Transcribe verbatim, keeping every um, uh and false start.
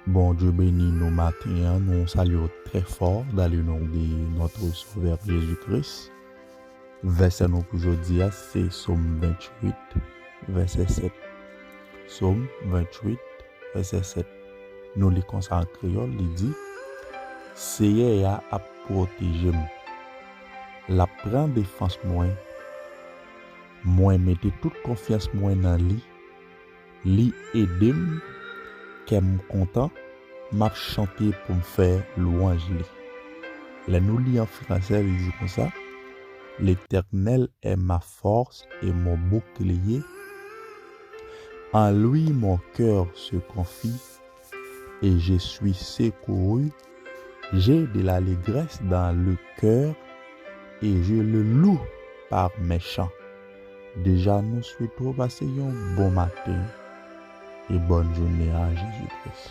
Bondye beni nou maten an, nou salye w trè fò dans le nom de notre Sauveur Jésus-Christ. Vèsè nou pou jodi a se Sòm venntuit, vèsè sèt. Sòm venntuit, vèsè sèt. Nou li konsa an kreyòl, li di, Seyè a ap pwoteje m. L ap pran defans mwen. Mwen mete tout konfyans mwen nan li. Li ede m, kè m kontan, m ap chante pou m fè lwanj li. Lè nou li an fransè, li di konsa, L'Éternel est ma force et mon bouclier. En lui mon cœur se confie et je suis secouru. J'ai de l'allégresse dans le cœur et je le loue par mes chants. Deja nou swete w pase yon bon maten e bòn jounen a Jezi Kris.